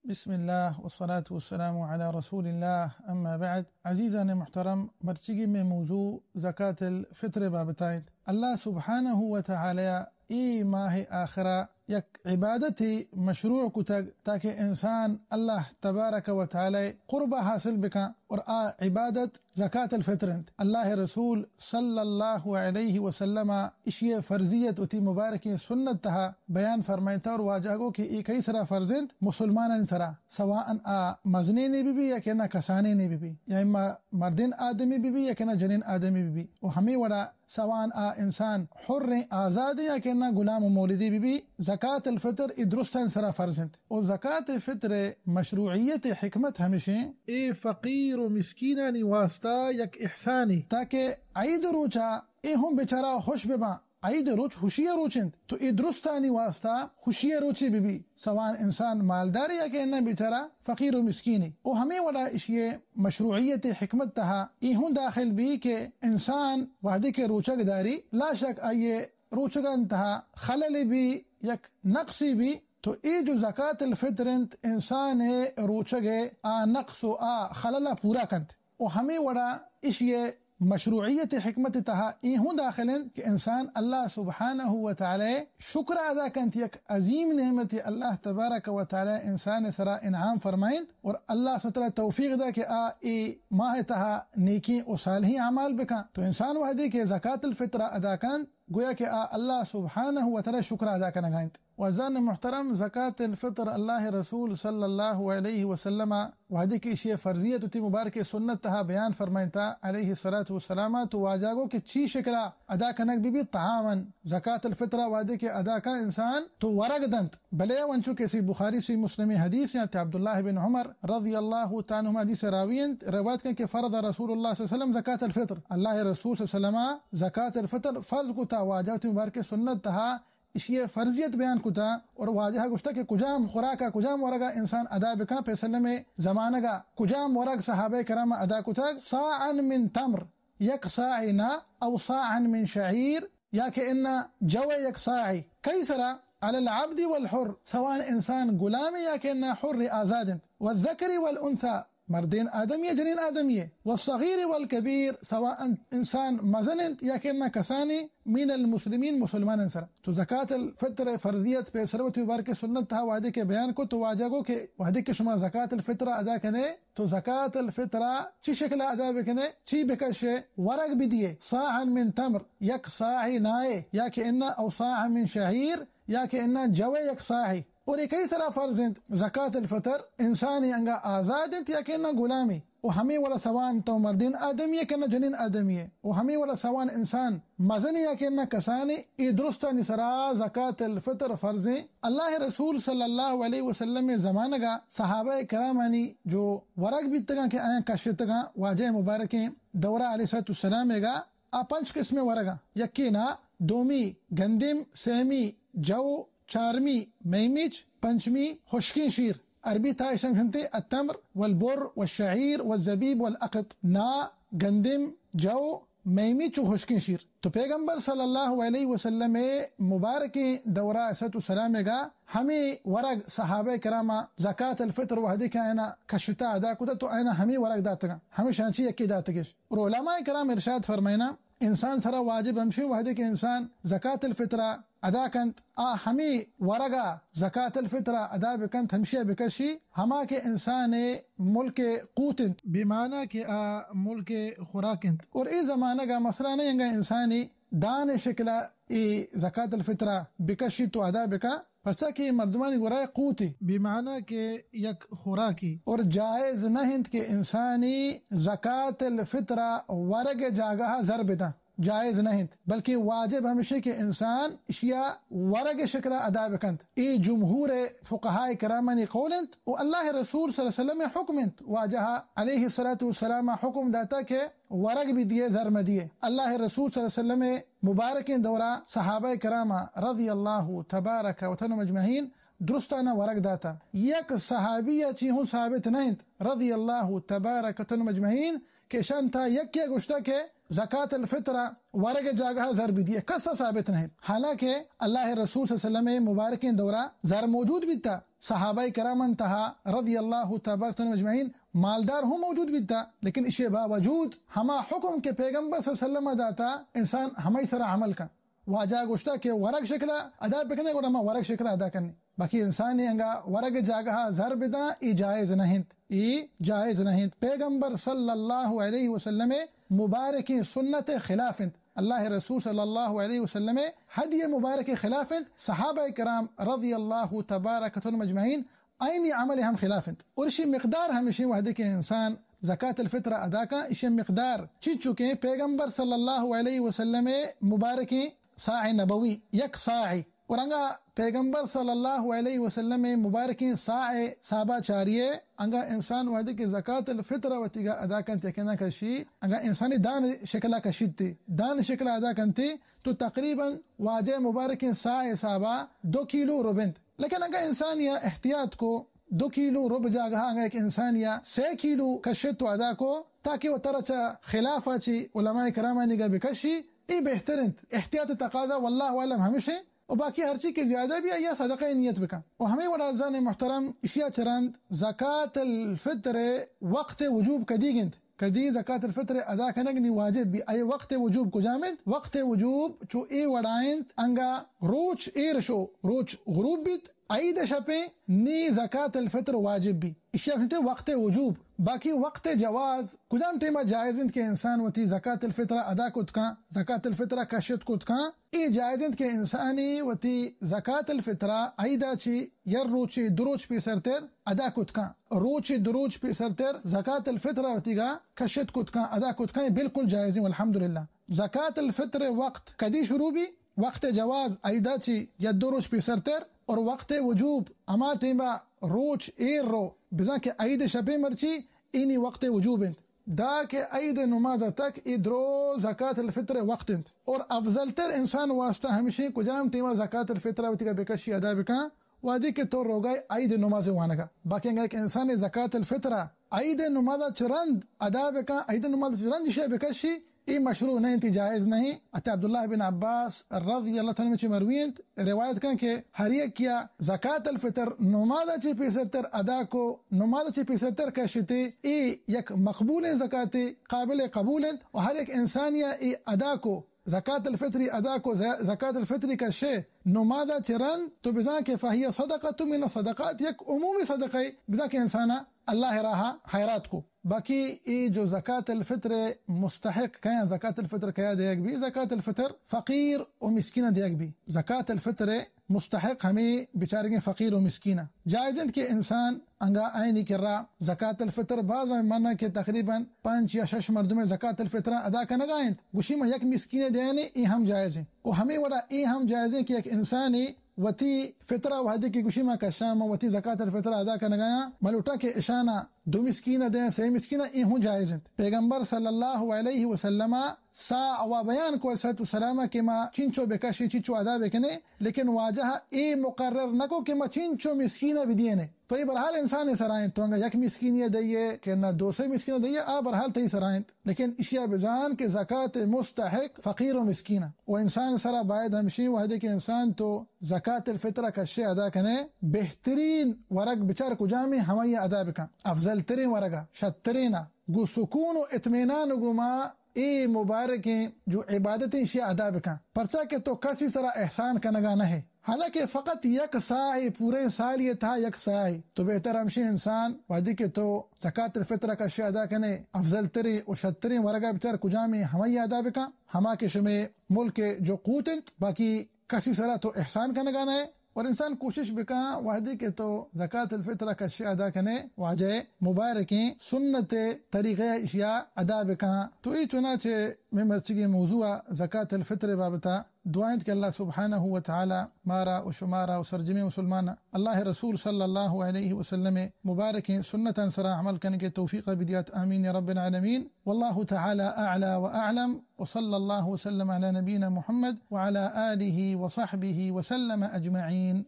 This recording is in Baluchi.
بسم اللہ والصلاة والسلام علی رسول اللہ، اما بعد۔ عزیزان محترم، مرچیگی میں موضوع زکاة الفطر بابتا انت۔ اللہ سبحانہ و تعالی اے ماہ آخرا یک عبادتے مشروع کتگ تاکہ انسان اللہ تبارک و تعالی قرب حاصل بکن، اور آ عبادت زکاة الفطر انت۔ اللہ رسول صلی اللہ علیہ وسلم اشی فرضیت وتی مبارکیں سنت تہا بیان فرمائتا اور واجہ گو کہ اے کئی سرا فرض انت؟ مسلمانانی سرا، سواء آ مزنینے بہ بی یا کہ نہ کسانینے بہ بی، یا اما مردین آدمی بہ بی یا کہ نہ جنین آدمی بہ بی، و ہمے وڑا سواء آ انسان حریں آزادیں یا کہ نہ غلام و مولدی بہ بی، زکاة الفطر ای درستانی سرا فرض انت۔ و زکاة فطر مشروعیت حکمت ہمیشیں، اے فقیر و مسکینانی واسطہ یک احسانے۔ تاکہ عید روچا اے ہم بیچارہ خوش بباں۔ عید روچ خوشی روچ انت، تو اے درستانی واسطہ خوشی روچے بہ بی، سواء انسان مالدارے یا کہ نہ بیچارہ فقیر و مسکینے۔ و ہمے وڑا اشی مشروعیت حکمت تہا اے ہوں داخل بی کہ انسان وہدے کہ روچگ داری، لا شک آئیے روچگان تہا خلل بی، یک نقصی بی، تو اے جو زکاة الفطر انت، انسان روچگ آ نقص و آ خلل پورا کنت۔ و ہمے وڑا اشی مشروعیت حکمت تہا اے ہوں داخل انت کہ انسان اللہ سبحانہ و تعالی شکر ادا کنت، یک عظیم نعمت اللہ تبارک و تعالی انسان سرا انعام فرمائنت اور اللہ سبحانہ و تعالی توفیق دا کہ آ اے ماہ تہا نیکیں و صالحیں اعمال بکن۔ تو انسان وہدے کہ زکاة الفطر ادا کنت، گویا کہ آ اللہ سبحانہ و تعالی شکر ادا کنگا انت۔ و عزیزان محترم، زکاة الفطر اللہ رسول صلی اللہ علیہ وسلم وہدے کہ اشی فرضیت وتی مبارک سنت تہا بیان فرمائنتا علیہ الصلاة والسلام، تو واجہ گو کہ چی شکلا ادا کنگ بی بی؟ طعاما، زکاة الفطر وہدے کہ ادا کا انسان تو ورگ دنت، بلے ونچو کہ سی بخاری سی مسلم حدیث یا تے عبداللہ بن عمر رضی اللہ تعالی عنہما حدیث راوی انت، روایت کن کہ فرض رسول اللہ صلی اللہ علیہ وسلم زکاة الفطر، اللہ رسول صلی اللہ علیہ وسلم زکاة الفطر فرض کتا، واجہ وتی مبارک سنت تہا اشی فرضیت بیان کتا اور واجہ گوشتا کہ کجام خوراکا، کجام ورگا انسان ادا بکن، پیسلم زمانگا کجام ورگ صحابہ کرام ادا کتگ؟ صاعا من تمر، یک صاعی نا، او صاعا من شعیر، یا کہ انا جو یک صاعی، کئی سرا؟ علی العبد والحر، سواء انسان غلامے یا کہ انا حر آزاد انت، والذکر والانثی، مردین آدمی، جنین آدمی، والصغیر والکبیر، سواء انسان مزن انت یا کہ نہ کسانی، من المسلمین، مسلمانان سر۔ تو زکاة الفطر فرضیت پیسر وتی مبارک سنت تہا وہدے کہ بیان کو تو واجہ گو کہ وہدے کہ شما زکاة الفطر ادا کنے تو زکاة الفطر چی شکل ادا بکنے، چی بکشے؟ ورگ بدیے، صاعا من تمر، یک صاعی نائے، یا کہ انا او صاعا من شعیر، یا کہ انا جوے یک صاعی۔ اور اے کئی سرا فرض انت؟ زکاة الفطر انسانی انگا آزاد انت یا کہ نہ غلامی۔ و ہمے وڑا سواء تو مردین آدمی ہے کہ نہ جنین آدمی ہے۔ و ہمے وڑا سواء انسان مزنی یا کہ نہ کسانی، اے درستانی سرا زکاة الفطر فرض انت۔ اللہ رسول صلی اللہ علیہ وسلم زمانگا صحابہ کرامانی جو ورگ بیتگاں کہ آیاں کشتگاں، واجہ مبارکیں دورہ علیہ الصلوۃ والسلام گا آ پنچ قسم ورگاں، یکے نا، دومی گندم، سیمی جو، چارمی میمیچ، پنچمی خشکیں شیر۔ عربی تہا اشان گشنتے التمر والبر والشعیر والزبیب والاقط۔ نا، گندم، جو، میمیچ و خشکیں شیر۔ تو پیغمبر صلی اللہ علیہ وسلم مبارکیں دورہ علیہ الصلوۃ والسلام گا ہمے ورگ صحابہ کراما زکاة الفطر وہدے کہ آیانا کشتا ادا کتا تو آیانا ہمے ورگ داتگاں، ہمے شانچی یکے داتگش۔ اور علماء کرام ارشاد فرمائنا، انسان سرا واجب ہمشی وہدے کہ انسان زکاة الفطر ادا کنت، آ ہمے ورگا زکاة الفطر ادا بکنت، ہمشیا بکشی، ہما کہ انسان ملک قوت انت، بمعنی کہ آ ملک خوراک انت۔ اور اے زمانگا مسئلہ نہیں انگا انسانی دان شکلا اے زکاة الفطر بکشی تو ادا بکا، پرچا کہ اے مردمانی گورا قوتے، بمعنی کہ یک خوراکی۔ اور جائز نہ انت کہ انسانی زکاة الفطر ورگ جاگہ زر بداں، جائز نہ انت، بلکہ واجب ہمشی کہ انسان اشیا ورگ شکلا ادا بکنت۔ اے جمہور فقہاء کرامانی قول انت و اللہ رسول صلی اللہ علیہ وسلم حکم انت۔ واجہ علیہ الصلوۃ والسلام حکم داتا کہ ورگ بدیے، زر مدیے۔ اللہ رسول صلی اللہ علیہ وسلم مبارکیں دورا صحابہ کراما رضی اللہ تبارک و تعالی عنہم اجمعین درستانا ورگ داتا۔ یک صحابی چی ہوں ثابت نہ انت رضی اللہ تبارک و تعالی عنہم اجمعین کہ شان تا یکے گوشتا کہ زکاة الفطر ورگ جاگہ زر بدیے، کسا ثابت نہ انت۔ حالانکہ اللہ رسول صلی اللہ علیہ وسلم مبارکیں دورا زر موجود بیتا، صحابہ کراماں تہا رضی اللہ تبارک و تعالی اجمعین مالدار ہوں موجود بیتا، لیکن اشی باوجود ہما حکم کہ پیغمبر صلی اللہ علیہ وسلم داتا، انسان ہمائی سرا عمل کن۔ واجہ گوشتا کہ ورگ شکلا ادا بکنے، گڑا ما ورگ شکلا ادا کنی۔ باقی انسانی انگا ورگ جاگہا زر بداں، ای جائز نہ انت، ای جائز نہ انت۔ پیغمبر صلی اللہ علیہ وسلم مبارکیں سنت خلاف انت، اللہ رسول صلی اللہ علیہ وسلم ہدی مبارک خلاف انت۔ صحابہ کرام رضی اللہ تبارک و تعالی اجمعین آئینی عمل ہم خلاف انت۔ اور اشی مقدار ہمیشیں، وہدے کہ انسان زکات الفطر ادا کن، اشی مقدار چنچو کہ پیغمبر صلی اللہ علیہ وسلم مبارکیں صاع نبوی، یک صاع۔ اور انگا پیغمبر صلی اللہ علیہ وسلم مبارکیں صاع حسابا چاریے، انگا انسان وہدے کہ زکات الفطر وتیگا ادا کنت، یقیناً کشی، انگا انسانی دان شکلا کشیت، دان شکلا ادا کنت، تو تقریباً واجہ مبارکیں صاع حسابا دو کیلو رب انت۔ لیکن اگاں انسانیا احتیاط کو، دو کیلو رب جاگہا اگاں یک انسانیا سے کیلو کشت و ادا کو، تاکہ و ترا چہ خلافا چی علماء کرامانیگا بکشی، ای بہتر انت۔ احتیاط تقاضا واللہ اعلم ہمشیں۔ و باقی ہرچی کہ زیادہ بی، آئیا صدقہ نیت بکن۔ و ہمیں وڑا عزیزان محترم، اشیا چرند زکات الفطر وقت وجوب کدیگ انت؟ کدی زکات الفطر ادا کنگ نی واجب بی؟ آئی وقت وجوب کجام انت؟ وقت وجوب چو اے وڑا انت، انگا روچ ایر شو، روچ غروب بیت، عید شپیں نی زکات الفطر واجب بی۔ اشیا گوشنتے وقت وجوب۔ باقی وقت جواز، کجام ٹیما جائز انت کہ انسان وتی زکات الفطر ادا کت کن، زکات الفطر کشت کت کن؟ اے جائز انت کہ انسانی وتی زکات الفطر عیدا چی یر روچے دو روچ پیسرتر ادا کت کن۔ روچے دو روچ پیسرتر زکات الفطر وتیگا کشت کت کن، ادا کت کن، اے بالکل جائز انت، الحمدللہ۔ زکات الفطر وقت کدی شروع بی؟ وقت جواز عیدا چی یا دو روچ پیسرتر، اور وقت وجوب ہما ٹیما روچ ایر رو، بزاں کہ عید شپیں مرچی، اینی وقت وجوب انت۔ دا کہ عید نماز تک ای درو زکات الفطر وقت انت۔ اور افضل تر انسان واسطہ ہمشی کجام ٹیما زکات الفطر وتیگا بکشی ادا بکن؟ وہدے کہ تو روگائے عید نماز وانگا۔ باقی اگاں یک انسان زکات الفطر عید نماز چہ رند ادا بکن، عید نماز چہ رند اشیا بکشی، ای مشروع نہ انت، ای جائز نہیں۔ حتی عبداللہ بن عباس رضی اللہ تعالی عنہ چہ مروی انت، روایت کن کہ ہر یکیا زکات الفطر نماز چہ پیسرتر ادا کو، نماز چہ پیسرتر کشتے، ای یک مقبول زکاتے، قابل قبول انت۔ و ہر یک انسانیا ای ادا کو، زکات الفطری ادا کو، ز-، زکات الفطری کشے نمازا چہ رند، تو بزاں کہ فہی صدقۃ من الصدقات، یک عمومی صدقہ، بزاں کہ انسانا اللہ راہا حیرات کو۔ باقی ای جو زکات الفطر مستحق کیاں، زکات الفطر کیا دیگ بی؟ زکات الفطر فقیر و مسکین دیگ بی۔ زکات الفطر مستحق ہمیں بچارگیں فقیر و مسکین۔ جائز انت کہ انسان انگا آئینی کرا زکات الفطر، باز منا کہ تقریباً پنچ یا شش مردم زکات الفطر ادا کنگا انت، گوشی ما یک مسکین دینے، ای ہم جائز انت۔ و ہمیں وڑا ای ہم جائز انت کہ یک انسانی وتی فطرہ وہدے کہ گوشی ما کشاں، ما وتی زکات الفطر ادا کنگایاں، ما لوٹاں کہ اشانا دو مسکین دیں، سے مسکین، ای ہوں جائز انت۔ پیغمبر صلی اللہ علیہ وسلم صاع وا بیان کو علیہ الصلوۃ والسلام کہ ما چنچو بکشیں، چنچو ادا بکنیں، لیکن واجہ اے مقرر نہ کو کہ ما چنچو مسکین بدینے۔ تو ای بہرحال انسان سرا انت، تو انگا یک مسکینی دئیے کہ نہ دو سے مسکین دئیے، آ بہرحال تئی سرا انت۔ لیکن اشیا بزان کہ زکات مستحق فقیر و مسکین و انسان سرا باید ہمشی وہدے کہ انسان تو زکات الفطر کشے ادا کنے، بہترین ورگ بچار کجامیں، ہمائی ادا بکن۔ افضل ترین ورگا، شترین گو سکون و اطمینان گو ما اے مبارکیں جو عبادتیں اشیا ادا بکن، پرچا کہ تو کسی سرا احسان کنگا نہ ہے۔ حالانکہ فقط یک صاع، پورے سالی تہا یک صاع، تو بہتر ہمشی انسان وہدی کہ تو زکات الفطر کشے ادا کنے، افضل تریں و شتریں ورگا بچار کجامیں، ہمائی ادا بکن، ہما کہ شمے ملک جو قوت انت، باقی کسی سرا تو احسان کنگا نہ ہے۔ اور انسان کوشش بکن وہدے کہ تو زکات الفطر کشے ادا کنے، واجہ مبارکیں سنت طریقہ اشیا ادا بکن۔ تو ای چنانچہ میں مرچگیں موضوع زکات الفطر بابتا دعا انت کہ اللہ سبحانہ و تعالی مارا و شمارا و سرجمیں مسلمان اللہ رسول صلی اللہ علیہ وسلم مبارکیں سنتاں سرا عمل کنگے توفیق بدیات۔ آمین یا رب العالمین۔ واللہ تعالی اعلی و اعلم۔ وصلى الله وسلم على نبينا محمد وعلى آله وصحبه وسلم أجمعين.